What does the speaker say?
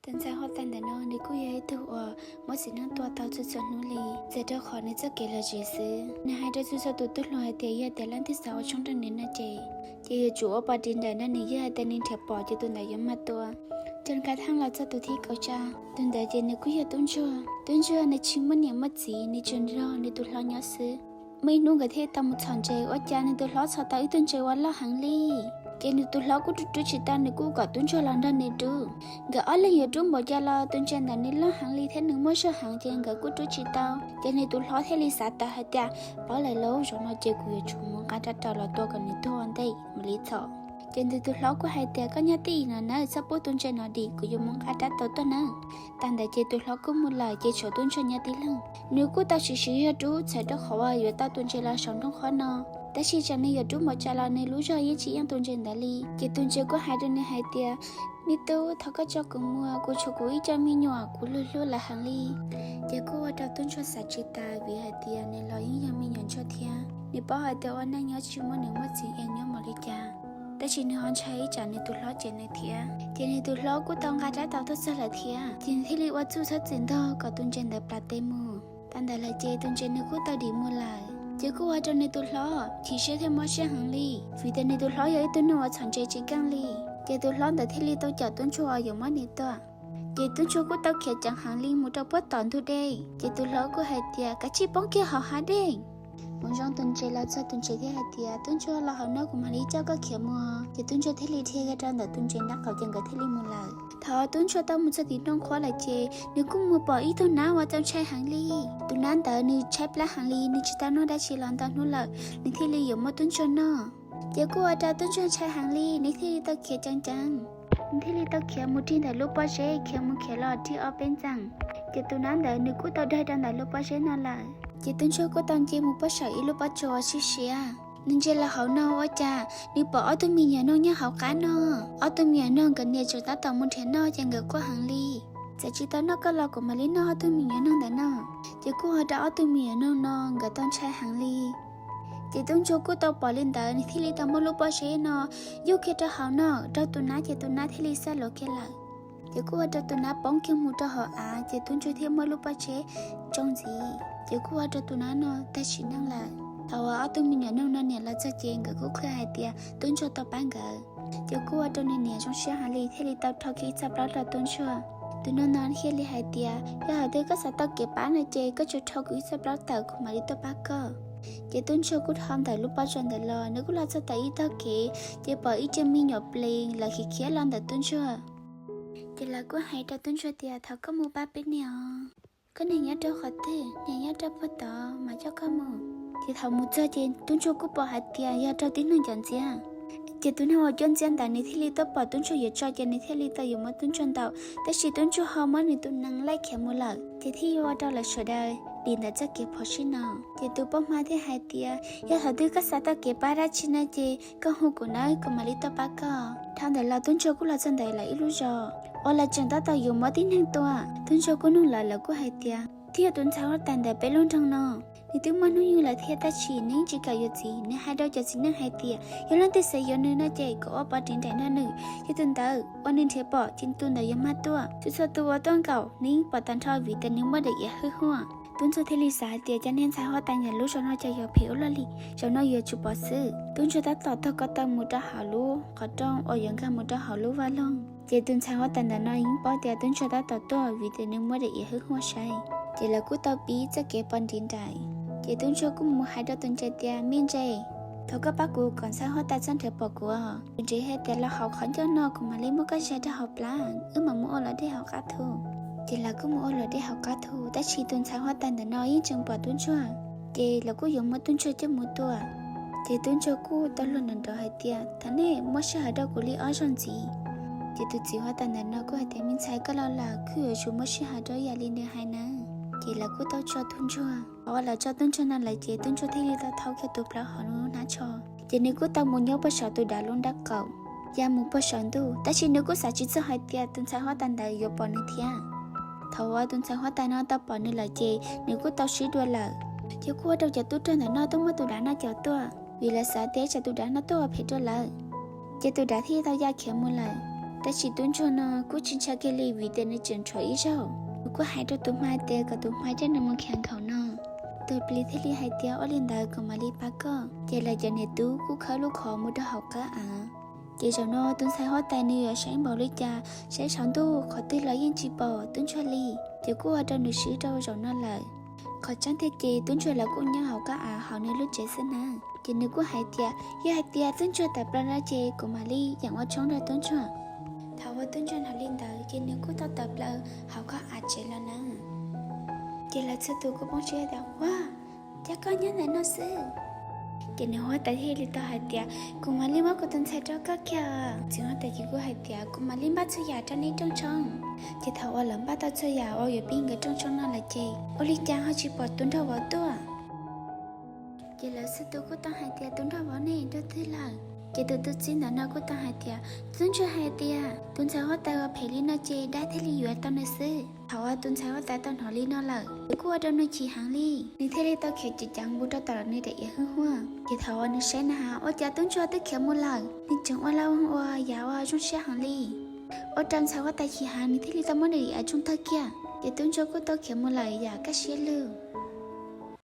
Tus ntxhais huab tais ntawm no nws kuj yog ib tug uas muab txiv neej tua tau txhua txhua hnub li, txawm rau qhov nws txoj kev lom zem xwb. Nws hais rau txhua txhua tus tub hluas hais tias yog tias leej twg xav ua tshoob rau nws no ces, ces yuav tsum ua pov ris nraim nrog nws, yog hais tias nws nrhiav pom ces tus ntawd yuav mag tua. Ces nqa thaj los txog tus thib kaum tsib, tus ntawd ces nws kuj yog tub ntsuag. Tub ntsuag nws tsis muaj niam muaj txiv, nws tsuas nrog nws tus hlob nyob xwb. Muaj ib hnub nkawd thiaj tau mus txhom ntses, ua cas nws tus hlob txhom tau ib tug ntses uas loj heev li. Ces nws tus hlob kuj rub rub tsis tau, nws kuj kom tub ntsuag los nrog nws rub. Nkawd ob leeg yuav rub npaum cas los tus ntses ntawd nws loj heev li thiab nws muaj zog heev ces nkawd kuj rub tsis tau. Ces nws tus hlob thiaj li xav tawm hais tias, paub lawm lauj, zaum no ces kuv yuav tsum mus nqa rab rau los tua kom nws tuag ua ntej mam li txhom. Ces nws tus hlob kuj hais tias, koj nyob tib ib no nawb, txhob pub tus ntses no dim, kuv yuav mus nqa rab rau tuaj nawb. Tag ntawd ces tus hlob kuj mus lawm, ces tshuav tub ntsuag nyob tib leeg. Nws kuj tau siv siv zog rub txhawm rau qhov uas yuav tau tus ntses los saum nroog qhob no, tab sis txawm nws yuav rub npaum cas los nws lub zog yeej tsis yeej tus ntses ntawd li. Ces tus ntses kuj hais rau nws hais tias, me tub, thov koj tso kuv mus, kuv tshuav kuv ib co me nyuam kuv hlub hlub lawv heev li. Ces kuj ua rau tub ntsuag xav tsis tas, vim hais tias nws los yeej yog me nyuam ntsuag thiab, nws paub hais tias ua neej nyob tsis muaj niam muaj txiv es nyob npaum li cas. Tab sis nws ho ntshai ib tsam nws tus hlob cem nws thiab. Ces nws tus hlob kuj tau nqa rab rau tuaj txog lawm thiab, ces nws thiaj li ua txuj txhob txwm ntog kom tus ntses ntawd plas tes mus. Tag ntawd lawm ces tus ntses nws kuj tau dim mus lawm. Ces kuj ua rau nws tus hlob chim siab thiab mob siab heev li, vim tias nws tus hlob yog ib tug neeg uas txhom ntses tsis keej li. Ces tus hlob ntawd thiaj li tau cawm tub ntsuag uas yuav muab nws tua. Ces tub ntsuag kuj tau khiav ceev heev li mus rau puag tom ntug dej. Ces tus hlob kuj hais tias, kav tsij poob kiag hauv hav dej. Mus zoo tus ntses los txog, tus ntses thiaj hais tias, tub ntsuag, los hauv no kuv mam li coj koj khiav mus. Ces tub ntsuag thiaj li dhia kiag rau ntawm tus ntses nraub qaum, ces nkawd thiaj li mus lawm. Thaum tub ntsuag tau mus txog tim nroog qhuab lawm ces nws kuj mus pom ib tug nab uas txaus ntshai heev li. Tus nab ntawd nws tshaib plab heev li, nws tsis tau noj dab tsi los ntau hnub lawm, nws thiaj li yuav muab tub ntsuag noj. Ces kuj ua rau tub ntsuag ntshai heev li, nws thiaj li tau khiav ceev ceev. Nws thiaj li tau khiav mus tig ntawm lub pob zeb, khiav mus khiav los tig ob peb ntxees. Ces tus nab ntawd nws kuj tau daig rau ntawm lub pob zeb no lawm. Ces tub ntsuag kuj tau nce mus puag saum ib lub pob tsuas uas siab siab. Nws ntsia los hauv no ua cas nws pom ob tug me nyuam noog nyob hauv qab no. Ob tug me nyuam noog nkawd niam tseem tab tom mus nrhiav noj ces nkawd quaj heev li. Txawm tsis tau noj koj los kuv mam li noj ob tug me nyuam noog ntawm no. Ces kuj ua rau ob tug me nyuam noog no nkawd tau ntshai heev li. Ces tub ntsuag kuj tau pom li ntawd, nws thiaj li tau muab lub pob zeb no yuj kiag rau hauv no rau tus nab, ces tus nab thiaj li xab luas kiag lawm. Ces kuj ua rau tus nab poob kiag mus rau hauv av, ces tub ntsuag thiaj muab lub pob zeb tsoo ntxiv, ces kuj ua rau tus nab no tag sim neej lawm. Thaum uas ob tug me nyuam noog no niam los txog ces nkawd kuj qhia hais tias tub ntsuag tau pab nkawd. Ces kuj ua rau nws niam zoo siab heev li, thiaj li tau rho kiag ib txoj plaub rau tub ntsuag. Tus noog no thiaj li hais tias, yog hais tias koj xav tau kev pab no ces koj tsuas rho kuv ib txoj plaub tawm, kuv mam li tuaj pab koj. Ces tub ntsuag kuj rho ntawm lub pob zeb ntawd los, nws kuj los txog tau ib tog kev, ces pom ib co me nyuam plees lawv khiav khiav los ntawm tub ntsuag. Ces lawv kuj hais rau tub ntsuag tias, thov koj mus pab peb niam os. Koj niam nyob rau qhov twg? Niam nyob rau puag tod, mam coj koj mus. Ces thaum mus txog ces tub ntsuag kuj pom hais tias yog raug tib neeg cov ntxiab. Ces tus neeg uas cuab ntxiab ntawd nws thiaj li tuaj pom tub ntsuag yuav tso, ces nws thiaj li tau yuav muab tub ntsuag ntaus, tab sis tub ntsuag ho muab nws tus nees laij khiav mus lawm, ces thiaj yuav ua rau lawv sawv daws dim ntawm txoj kev phom sij no. Ces tus poj hma thiaj hais tias, yog thaum twg koj xav tau kev pab dab tsi no ces koj hu kuv nawb, kuv mam li tuaj pab koj. Dhau ntawd los tub ntsuag kuj los txog ntawm lawv ib lub zos uas lawv tseem tab tom yuav muab tib neeg tua. Tub ntsuag kuj nug lawv, lawv kuj hais tias, twb yog tus ntxhais huab tais ntawd peb lub nroog no, nws twb muaj hnub nyoog lawm thiab, tab sis nws yeej tsis kam yuav txiv. Nws hais rau cov txiv neej hais tias yog leej twg xav yuav nws no ces kom ua pov ris nraim nrog nws, ces tus ntawd uas nws nrhiav pom ces tus ntawd yuav mag tuaj. Txhua txhua tus uas tuaj nkaum nws yeej pom tag nrho, vim tias nws muaj daim iav hwj huam. Tub ntsuag thiaj li xav hais tias, cas niag ntxhais huab tais ntawm lub zos no cas yuav phem ua luaj li, zaum no yuav tsum pom xwb. Tub ntsuag tab tom taug ko taw mus rau hauv lub qhov rooj uas yuav nkag mus rau hauv lub vaj loog, ces tus ntxhais huab tais ntawm no yeej paub tias tub ntsuag tab tom tuaj, vim tias nws muaj daim iav hwj huam saib. Ces lawv kuj tau pib txoj kev pov ris nraim. Ces tub ntsuag kuj mus hais rau tus ntses tias, me ntses, thov koj pab kuv kom ntxhais huab tais txhob nrhiav pom kuv. Tus ntses hais tias, los hauv qhov ncauj no kuv mam li muab koj zais rau hauv plab, wb mam mus ua luam dej hauv qab thu. Ces lawv kuj mus ua luam dej hauv qab thu, tab sis tus ntxhais huab tais ntawm no yeej tseem pom tub ntsuag, ces lawv kuj yuav muab tub ntsuag coj mus tua. Ces tub ntsuag kuj tau luag nrov nrov hais tias, thov nej muab sij hawm rau kuv li ob zaug ntxiv. Ces tus txiv huab tais ntawm no kuj hais tias, me ntxhais, koj los lawm kuj yuav tsum muab sij hawm rau yam li nws hais na. Ces lawv kuj tau tso tub ntsuag. Thaum uas lawv tso tub ntsuag no lawm ces tub ntsuag thiaj li tau thau kiag tus plaub hauv lub hnab tsho. Ces nws kuj tau mus nyob puag saum tus dav lub nraub qaum, ya mus puag saum ntuj, tab sis nws kuj xav tsis txog hais tias tus ntxhais huab tais ntawd yuav pom nws thiab. Thaum uas tus ntxhais huab tais no tau pom nws lawm ces nws kuj tau sib dua lawm. Ces kuj ua rau cov tub rog ntawm no tuaj muab tus dav no caum tuaj, vim lawv xav tias tsam tus dav no tuaj ua phem rau lawv. Ces tus dav thiaj tau ya khiav mus lawm. Tab sis tub ntsuag no kuj tsis ntshai kiag li vim tias nws tseem nrho ib zaug. Nws kuj hais rau tus hmai tias kom tus hmai coj nws mus khiav nkhaus no. Tus plis thiaj li hais tias, Ua li ntawd kuv mam li pab koj. Ces lawv cov niam tub kuj khawb lub qhov mus rau hauv qab av. Ces zaum no tus ntxhais huab tais nws yuav saib npaum li cas, saib saum ntuj qhov twg los yeej tsis pom tub ntsuag li. Ces kuj ua rau nws swb rau zaum no lawm. Qhov tseeb tiag ces tub ntsuag los kuj nyob hauv qab av hauv nws lub tsev xwb na. Ces nws kuj hais tias, Yog hais tias tub ntsuag tawm plaws no ces kuv mam li yeem ua tshoob rau tub ntsuag. Thaum uas tub ntsuag hnov li ntawd ces nws kuj tau tawm plaws hauv qab av tsev los na. Ces lawv txhua tus kuj poob siab tias, Ua cas koj nyob ntawm no xwb? Ces nws huab tais thiaj li tau hais tias, Kuv mam li muab kuv tus ntxhais rau koj kiag. Txiv huab tais ces kuj hais tias, Kuv mam li npaj txhua yam rau nej rooj tshoob. Ces thaum uas lawv npaj tau txhua yam uas yuav pib nkawd rooj tshoob no lawm ces ua li cas ho tsis pom tus nraug vauv tuaj. Ces lawv txhua tus kuj tau hais tias, Tus nraug vauv ne nraug twg lawm? Ces tus tub txib ntawm no kuj tau hais tias, Tub ntsuag hais tias tus ntxhais huab tais uas phem li no ces dab thiaj li yuav tau nws xwb. Thaum uas tus ntxhais huab tais tau hnov li no lawm, nws kuj ua rau nws chim heev li, nws thiaj li tau khiav ceev ceev mus rau tom nws daim iav hwj huam. Ces thaum uas nws saib na has, ua cas tub ntsuag twb khiav mus lawm, nws tseem ua laj ua yam uas zoo siab heev li. Ua rau ntxhais huab tais chim heev, nws thiaj li tau muab nws daim iav tsoo tawg kiag. Ces tub ntsuag kuj tau khiav mus lawm yam kaj siab lug.